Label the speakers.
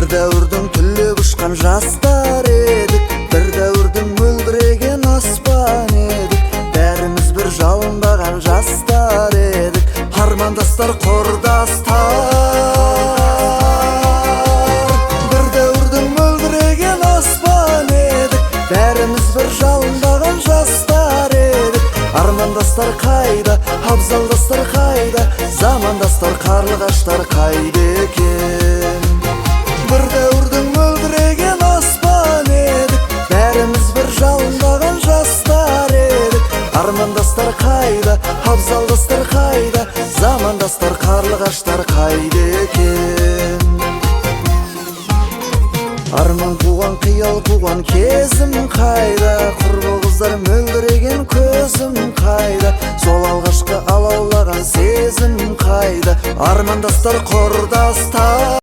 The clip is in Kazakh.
Speaker 1: Бір дәуірдің түлеп ұшқан жастар едік, бір дәуірдің мөлдіреген аспан едік. Бәріміз бір жалындаған жастар едік, армандастар, құрдастар. Бір дәуірдің мөлдіреген аспан едік, бәріміз бір жалындаған жастар едік. Армандастар қайда, абзалдастар қайда, замандастар, қарлығаштар қайда екен? Бір дәуірдің мөлдіреген аспан едік, бәріміз бір жалындаған жастар едік. Армандастар қайда, абзалдастар қайда, замандастар, қарлығаштар қайда екен? Арман қуған, қиял қуған кезім қайда? Құрбы қыздар мөлдіреген көзім қайда? Сол алғашқы алаулаған сезім қайда? Армандастар, құрдастар.